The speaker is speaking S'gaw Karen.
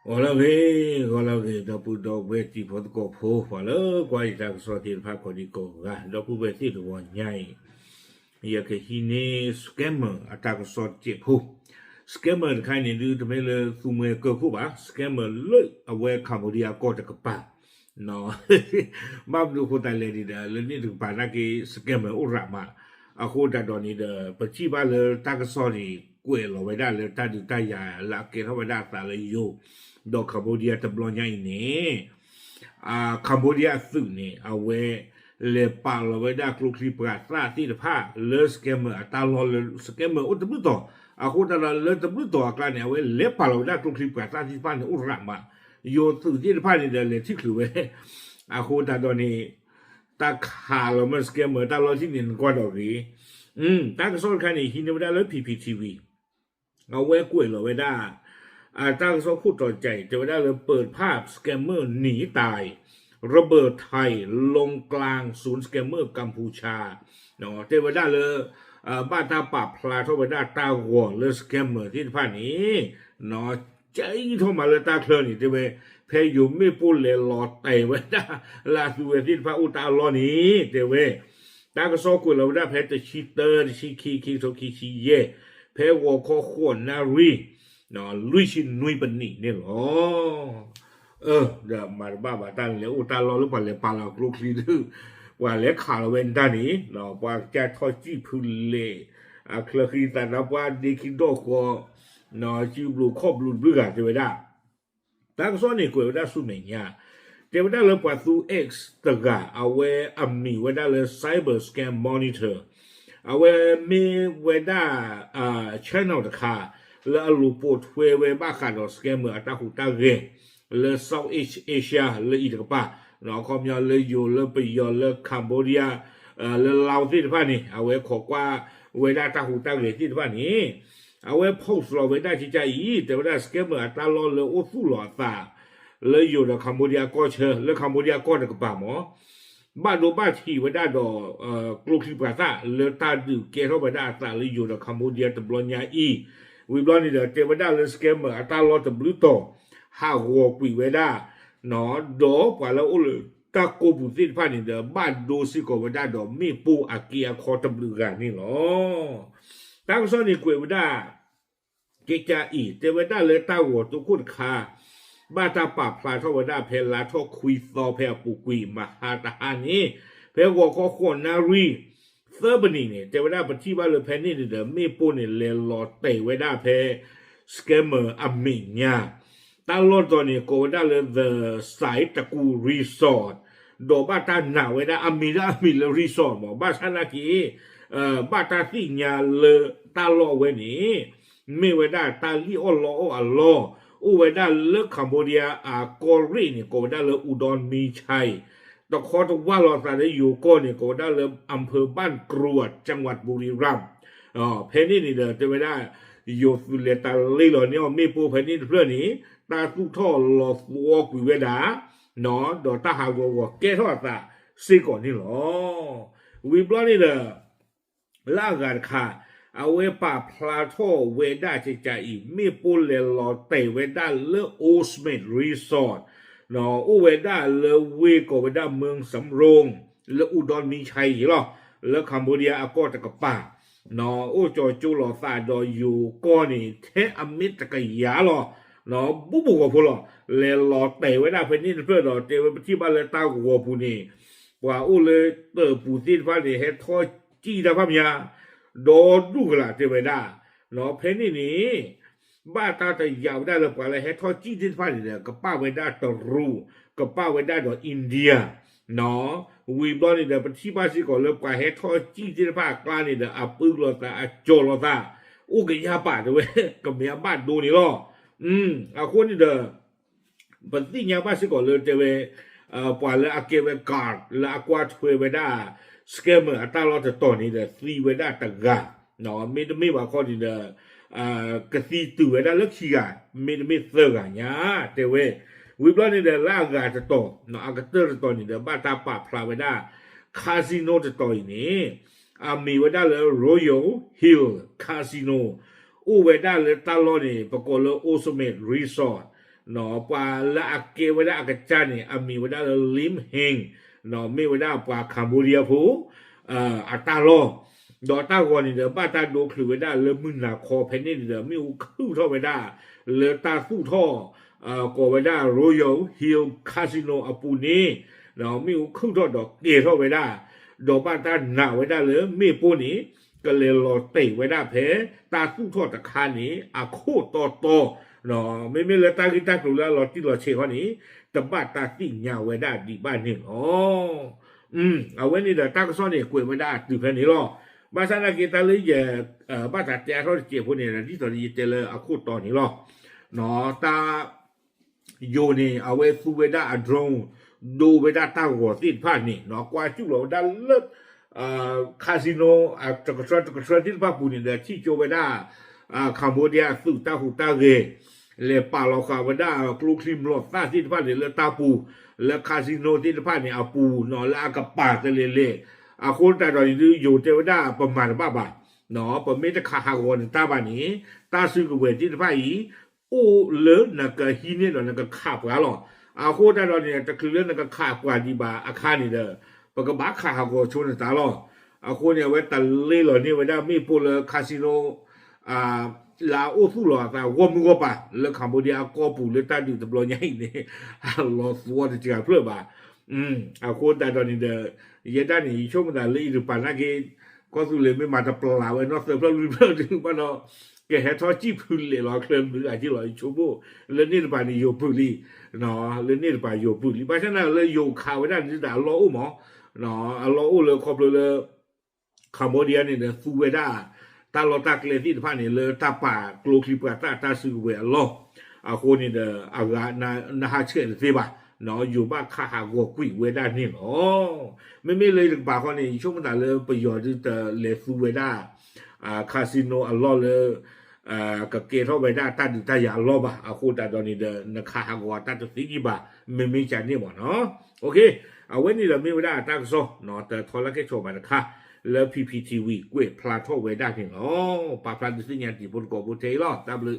ဂီၤလၢအဂ့ၤ, ဂီၤလၢအဂ့ၤ ဒီပုၢ်ဒီဝဲၢ်တံၤဖိသကိးဖိ ပှၤလၢကွၢ်ယတၢ်ကစီၣ်သ့ၣ်တဖၣ်ကိးဒံကိးဂၤ, ဒီပုၢ်ဝဲၢ်သ့ၣ်တဂီၤညါအံၤ, ယကဟံးန့ၢ် scammer အတၢ်ကစီၣ်တစဲးဖိ, scammer တခါအံၤန့ၣ် ဒုးတမ့ၢ်လၢသူမှဲကၢၢ်ခိၣ်ဘၣ်, scammer လၢအဝဲ Cambodia ကီၢ်တကပၤ ဘၣ်မနုၤအဃိသတးလဲၣ်န့ၣ်ဒီး လၢန့ၣ်တကပၤနာ်က့ scammer အိၣ်ရးမး, အဃိသတးဒီးန့ၣ်ဒီး ပထံၣ်ဘၣ်လၢတၢ်ကစီၣ်န့ၣ် ကွဲးလီၤဝဲဒၣ်လၢတၢ်ဒုးတၢ်ယၤလၢအကဲထီၣ်ဝဲဒၣ်အသးလၢယိၤ, ဒီး Cambodia တဘျီညါအံၤန့ၣ် Cambodia အသုးန့ၣ် အဝဲ လဲၤပာ်လီၤဝဲဒၣ်ကျိချံပှၤသၣ်သ့ၣ်တဖၣ်လၢ scammer အတၢ်လီၢ်လၢ scammer အိၣ်တဘျုးတီၤ, အဃိသတးဒီးလၢတဘျုးတီၤအကျါန့ၣ် အဝဲလဲၤပာ်လီၤဝဲဒၣ်ကျိချံပှၤသၣ်သ့ၣ်တဖၣ်န့ၣ် အိၣ်ရးမး, ယိၤသုးသ့ၣ်တဖၣ်န့ၣ်ဒီးလဲၤထံၣ်ချုးဝဲ, အဃိသတးဒီးန့ၣ် တၢ်ခးလီၤမ့ၢ် scammer တၢ်လီၢ်ထံၣ်န့ၣ် နကွၢ်ဒီးဂ့ၤ, တၢ်ကစီၣ်တခါန့ၣ် ဟံးန့ၢ်ဝဲဒၣ်လၢ P P T V အဝဲကွဲးလီၤဝဲဒၣ် အတၢ်ကစီၣ်ခိၣ်တီၤကါအံၤ တဲဝဲဒၣ်လၢ เปิดภาพ scammer หนีตาย ระเบิดไทย ลงกลางศูนย์ scammer กัมพูชา တဲဝဲဒၣ်လၢ ဘၣ်တၢ်ပာ်ဖျါထီၣ်ဝဲဒၣ်တၢ်ဂီၤလၢ scammer သ့ၣ်တဖၣ်န့ၣ် ကဲအံၤထီၣ်မးလၢတၢ်ချၢန့ၣ် တဲဝဲ ဖဲယိၤမ့ၣ်ပိၢ်လဲၤလီၤတဲာ်ဝဲဒၣ် လၢအသူဝဲသ့ၣ်တဖၣ်အိၣ်တၢ်အလီၢ်န့ၣ် တဲဝဲ တၢ်ကစီၣ်ကွဲးလီၤဝဲဒၣ်ဖဲတဆံသၢ, တဆံခံ, ခံကထိခံဆံယဲၢ်, ဖဲဂီၤခီဃိးနၣ်ရံၣ် လွံၢ်ဆံနွံပနံးန့ၣ်လီၤ. ဒီးမၤတဘၣ်ဘၣ် တၢ်လဲၤအိၣ်တၢ်လီၢ်လၢပှၤလဲၤပာ်လီၤကျိချံဒုး ပှၤလဲၤခးလီၤဝဲဒၣ်န့ၣ် ပှၤကစၢ်ထီၣ်စံၣ်ဖုလဲၣ် အချၢဃံသးဒီးပှၤဒ့ခံဒီၣ်ဃီ စုဘျုးခီၣ်ဘျုးတဘျုးဂၤတဲဝဲဒၣ် တၢ်ကစီၣ်န့ၣ်ကွဲးဝဲဒၣ်ဆူမဲာ်ညါ, တဲဝဲဒၣ်လၢပှၤသူ X တဂၤ အဝဲအမံၤဝဲဒၣ်လၢ Cyber Scam Monitor အဝဲမ့ၢ်ဝဲဒၣ် channel တခါ လၢအလိာ်ပိာ်ထွဲဝဲဘၣ်ဃးဒီး scammer အတၢ်ဟူးတၢ်ဂဲၤ လၢ Southeast Asia လၢအံၤတကပၤ, ခီပညီလၢယိၤ လၢပယီၤ လၢ Cambodia လၢ Laos သ့ၣ်တဖၣ်န့ၣ် အဝဲခိးကွၢ်ဝဲဒၣ်တၢ်ဟူးတၢ်ဂဲၤသ့ၣ်တဖၣ်န့ၣ် အဝဲ post လီၤဝဲဒၣ်ကကါအံၤ တဲဝဲဒၣ် scammer အတၢ်လီၢ်လၢအိၣ်သူၣ်လီၤအသး လၢယိၤဒီး Cambodia ကီၢ်ဆၢ လၢ Cambodia ကီၢ်တကပၤမး ဘၣ်ဒိဘၣ်ထံးဝဲဒၣ်ဒီး ကျိချံပှၤသၣ်လၢတၢ်ဒုးကဲထီၣ်ဝဲဒၣ်အသးလၢယိၤဒီး Cambodia တဘျီညါအံၤ, ဝံၤဘျီန့ၣ်ဒီး တဲဝဲဒၣ်လၢ scammer အတၢ်လီၢ်တဘျုးတီၤ ဟးဂီၤကွံာ်ဝဲဒၣ် ဒီးပှၤလၢအအိၣ်လၢတၢ်ကိးပူၤသ့ၣ်တဖၣ်န့ၣ်ဒီး ဘၣ်ဒိစ့ၢ်ကီးဝဲဒၣ်ဒီးမ့ၣ်ပိၢ်အက့အခီတဘျုးဂၤန့ၣ်လီၤ. တၢ်ကစီၣ်န့ၣ်ကွဲးဝဲဒၣ် ကကါအံၤ တဲဝဲဒၣ်လၢတၢ်ဂီၤတိခိၣ်တခါ ဘၣ်တၢ်ပာ်ဖျါထီၣ်ဝဲဒၣ်ဖဲလါထီၣ်ခွံသီဖဲအပူၤကွံာ် မဟါတဟါန့ၣ် ဖဲဂီၤခီဃိးနၣ်ရံၣ် သၢပနံးန့ၣ် တဲဝဲဒၣ်ပထံၣ်ဘၣ်လၢဖဲန့ၣ်န့ၣ်ဒီး မ့ၣ်ပိၢ်န့ၣ် လဲၤလီၤတဲာ်ဝဲဒၣ်ဖဲ scammer အမဲာ်ညါ တၢ်လီၢ်တတီၤန့ၣ် ကိးဝဲဒၣ်လၢ The Sai Taku Resort ဒီးဘၣ်တၢ်နာ်ဝဲဒၣ်အမံၤဒၣ်အမံၤလၢ resort မး ဘၣ်ဆၣ်နာ်က့ ဘၣ်တၢ်သ့ၣ်ညါလၢတၢ်လီၢ်အဝဲန့ၣ် မ့ၢ်ဝဲဒၣ်တၢ်လံၣ်အီၣ်လီအီၣ်အလီၢ် အိၣ်ဝဲဒၣ်လၢ Cambodia အကီၢ်ရ့ၣ်န့ၣ် ကိးဝဲဒၣ်လၢ Udon Mee Chai တခီတဝၢ်လီၤသးလၢယိၤကီၢ်န့ၣ် ကိးဝဲဒၣ်လၢ อำเภอบ้านกรวด จังหวัดบุรีรัมย์ ဖဲန့ၣ်န့ၣ်ဒီး တဲဝဲဒၣ် ယိၤသုးလဲၤတၢ်လ့လီၤန့ၢ်အီၤမ့ၣ်ပိၢ်ဖဲန့ၣ်တဖျၢၣ်န့ၣ် တၢ်သူၣ်ထီၣ်လီၤသီကွံာ်ဝဲဒၣ် ဒီးတၢ်ဟးဂီၤဂီၤကဲထီၣ်အသးစ့ၢ်ကီးန့ၣ်လီၤ. ဝံၤဘျီန့ၣ်ဒီး လၢအဂၤတခါ အဝဲပာ်ဖျါထီၣ်ဝဲဒၣ်ကကါအံၤ မ့ၣ်ပိၢ်လဲၤလီၤတဲာ်ဝဲဒၣ်လၢ Old Smith Resort အိၣ်ဝဲဒၣ်လၢဝ့ၢ်ကိးဝဲဒၣ် เมืองสำโรง လၢ Udon Mee Chai အံၤလီၤ လၢ Cambodia အကီၢ်တကပၤ အိၣ်ကၠီၤကၠိလီၤသးဒီးယိၤကီၢ်န့ၣ် ထဲအမ့ၢ်တကယၤလီၤ ဘူးဘူးဂီၤဖိလီၤ လဲၤလီၤတဲာ်ဝဲဒၣ်ဖဲန့ၣ်တဖျၢၣ်ဒီး တဲဝဲပထံၣ်ဘၣ်လၢတၢ်ဂီၤပူၤန့ၣ် ပှၤအိၣ်လၢတၢ်ပူၤသ့ၣ်တဖၣ်န့ၣ် ဟဲထီၣ်စံၣ်တၢ်ဖးမး ဒီဒူၣ်ကလာ်တဲဝဲဒၣ် ဖဲန့ၣ်န့ၣ် ဘၣ်တၢ်တယာ်ဝဲဒၣ်လၢပှၤလၢဟဲထီၣ်စံၣ်သ့ၣ်တဖၣ်န့ၣ်ဒီး ကပာ်ဝဲဒၣ်တရူး ကပာ်ဝဲဒၣ်ဒီး India ဝံၤဘျီန့ၣ်ဒီး ပထံၣ်ဘၣ်စ့ၢ်ကီးလၢပှၤဟဲထီၣ်စံၣ်သ့ၣ်တဖၣ်အကျါန့ၣ်ဒီး အပုၢ်လိာ်သးအကၠီၤလိာ်သး အိၣ်ကယၤပာ်တဲဝဲ ကမ့ၢ်အဘၣ်ဒိန့ၣ်လီၤ. အဃိန့ၣ်ဒီး ပသ့ၣ်ညါဘၣ်စ့ၢ်ကီးလၢတဲဝဲ ပှၤလၢအကဲဝဲ guard လၢအကွၢ်ထွဲဝဲဒၣ် scammer အတၢ်လီၢ်တတီၤန့ၣ်ဒီး သံဝဲဒၣ်တဂၤ မ့တမ့ၢ်ဘၣ်ခီန့ၣ်ဒီး ကသံတုၤဝဲဒၣ်လၢခံဂၤ မ့တမ့ၢ်သၢဂၤညါ တဲဝဲ ဝံၤဘျီန့ၣ်ဒီး လၢအဂၤတတီၤ အကတၢၢ်တတီၤန့ၣ်ဒီး ဘၣ်တၢ်ပာ်ဖျါဝဲဒၣ် casino တတီၤအံၤန့ၣ် အမံၤဝဲဒၣ်လၢ Royal Hill Casino အိၣ်ဝဲဒၣ်လၢတၢ်လီၢ်န့ၣ် ပကိးလၢ Old Smith Resort ပှၤလၢအကဲဝဲဒၣ်အကစၢ်န့ၣ် အမံၤဝဲဒၣ်လၢ Lim Heng, မ့ၢ်ဝဲဒၣ်ပှၤ Cambodia ဖိ အတၢ်လီၢ်, ဒီးတၢ်ဂီၤန့ၣ်ဒီး ဘၣ်တၢ်ဒိချုးဝဲဒၣ်လၢမုၢ်နၤခီဖဲန့ၣ်န့ၣ်ဒီး မ့ၣ်အူခုၣ်ထီၣ်ဝဲဒၣ် လၢတၢ်သူၣ်ထီၣ် ကိးဝဲဒၣ် Royal Hill Casino အပူၤန့ၣ် မ့ၣ်အူခုၣ်ထီၣ်ဒီးကဲၤထီၣ်ဝဲဒၣ်, ဒီးဘၣ်တၢ်နာ်ဝဲဒၣ်လၢမ့ၣ်ပိၢ်န့ၣ် ကလဲၤလီၤတဲာ်ဝဲဒၣ်ဖဲ တၢ်သူၣ်ထီၣ်တခါန့ၣ် အခိၣ်တီတီ, မ့မ့ၢ်လၢတၢ်ဂ့ၢ်တၢ်ကျိၤလၢအလီၤတံၢ်လီၤဆဲးခီန့ၣ် တဘၣ်တၢ်သ့ၣ်ညါဝဲဒၣ်ဒံးဘၣ်န့ၣ်လီၤ. အဝဲန့ၣ်ဒီးတၢ်ကစီၣ်န့ၣ် ကွဲးဝဲဒၣ်တုၤဖဲန့ၣ်လီၤ. ဘၣ်ဆၣ်နာ်က့တၢ်လၢယ ဘၣ်သးတဲအါထီၣ်တစဲးဖိန့ၣ် ဒ်သိးယတဲလၢအခိၣ်တီန့ၣ်လီၤ. တၢ် ယိၤန့ၣ် အဝဲသူဝဲဒၣ်အ drone ဒိဝဲဒၣ်တၢ်ဂီၤသ့ၣ်တဖၣ်န့ၣ် ကွၢ်စူၣ်လီၤဝဲဒၣ်လၢ casino တကထၢတကထၢသ့ၣ်တဖၣ်ပူၤန့ၣ်ဒီး ထံၣ်ကၠိဝဲဒၣ် Cambodia အသုးတၢ်ဟူးတၢ်ဂဲၤ လဲၤပာ်လီၤဃာ်ဝဲဒၣ်ကျိချံမျိာ်သၣ်သ့ၣ်တဖၣ်န့ၣ်လၢတၢ်ပူၤ လၢ casino သ့ၣ်တဖၣ်န့ၣ်အပူၤနီၤ လၢအကပၤတလဲၤလဲၤ, အဃိသတးဒီးန့ၣ်ဒုး ယိၤတဲဝဲဒၣ်ပမၤတဘၣ်ဘၣ်, ပမ့ၢ်တခးဟးဂီၤနတၢ်ဘၣ်န့ၣ် တၢ်စုကဝဲၤသ့ၣ်တဖၣ်အံၤ အိၣ်လၢနကဟံးန့ၢ်ဒီးနကခးပှၤလီၤ. အဃိသတးဒီးန့ၣ် တချုးလၢနကခးပှၤဒံးဘၣ်အခါန့ၣ်ဒီး ပကဘၣ်ခးဟးဂီၤဆိနတၢ်လီၤ. အဃိန့ၣ် အဝဲတၢ်လ့လီၤန့ၢ်ဝဲဒၣ်မ့ၣ်ပိၢ်လၢ casino လၢအအိၣ်သူၣ်လီၤအသးဂီၢ်မုၢ်ဂီၢ်ပၤ လၢ Cambodia အကီၢ်ပူၤလၢတၢ်ဒုးတဘျီညါအံၤန့ၣ် အလီၤသဝီတစှၤဖျၢၣ်ဘၣ်. အဃိသတးဒီးန့ၣ်ဒီး ယဲဒၣ်န့ၣ် ယဆိကမိၣ်သးလၢအံၤတကပၤနာ်က့ ကီၢ်သူလ့ၤမ့ၢ်မၤတပျၢ်ဝဲနီၢ်သၢဖျၢၣ်လွံၢ်ဖျၢၣ်ဒုးဘၣ်ဒီး ကဟဲထီၣ်စံၣ်ဖုလဲးလီၤချၢမုာ်အက့လီၤ ယဆိကမိၣ် လၢန့ၣ်တကပၤန့ၣ်ယိၤပုၢ်လံ, လၢန့ၣ်တကပၤယိၤပုၢ်လံ ဘၣ်ဆၣ်သနာ်က့လၢယိၤခးဝဲဒၣ်န့ၣ်တၢ်အလီၢ်အိၣ်မး, အလီၢ်အိၣ်လၢခီဖျိလၢ Cambodia န့ၣ်ဒီး သူဝဲဒၣ် တၢ်လီၢ်တၢ်ကျဲသ့ၣ်တဖၣ်န့ၣ် လၢတၢ်ပာ်ကျိချံမျိာ်သၣ်တၢ်စုကဝဲၤအလီၢ်, အဃိန့ၣ်ဒီး အဂၤနဟးဆှဲးတသ့ဘၣ်, ယိၤဘၣ်ခးဟးဂီၤကွံာ်ဝဲဒၣ်န့ၣ်လီၤ. မ့မ့ၢ်လၢယတကပၤဃီန့ၣ် ယဆိကမိၣ်သးလၢပယီၤဒုးတလဲၤသူဝဲဒၣ် casino အလီၢ်လၢ ကကဲထီၣ်ဝဲဒၣ်တၢ်ဒုးတၢ်ယၤအလီၢ်ဘၣ်. အဃိသတးဒီးန့ၣ်ဒီး နခးဟးဂီၤတၢ်တသ့ကံဘၣ် မ့မ့ၢ်ကန့ၣ်မးနီၤ. အဝဲန့ၣ်ဒီးမ့ၢ်ဝဲဒၣ်တၢ်ကစီၣ် တထီလၢကဲဆီၣ်ဘၣ်တခါ လၢ P P T V ကွဲးဖျါထီၣ်ဝဲဒၣ်န့ၣ်လီၤ. ပာ်ဖျါဒုးသ့ၣ်ညါတံၤဖိသကိးဖိထဲအံၤလီၤ. တၢ်ဘျုး